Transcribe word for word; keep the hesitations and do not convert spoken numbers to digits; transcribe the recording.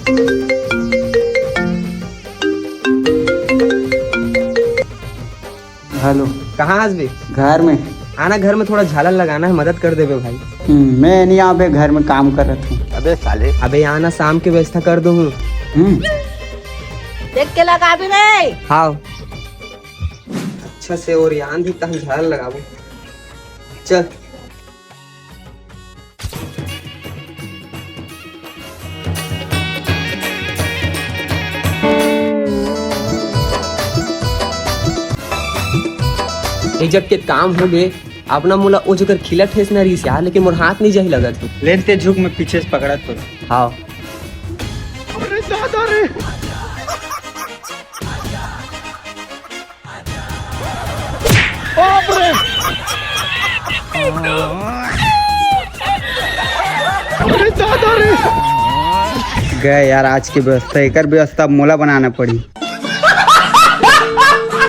Hello. कहाँ हस बे? घर में। आना, घर में थोड़ा झालर लगाना है, मदद कर देबे भाई। हम्म, मैं नहीं आबे, घर में काम करत हूँ। अबे साले। अबे आना, शाम के व्यवस्था कर दूँ। हम्म। देख के लगाबे रे। हाँ। अच्छा से ओरियान दिही, तहन झालर लगाबो। चल। ए जग के काम होगे, अपना मोला ओ जगह खिला ठेसना रहिस यार, लेकिन मोर हाथ नहीं जाही लगत हे। लेन ते झुक, मैं पीछे से पकड़त तो। हाँ। अरे दादा रे। बाप रे। अरे दादा रे। गए यार आज के व्यवस्था, एकर व्यवस्था मोला बनाना पड़ी।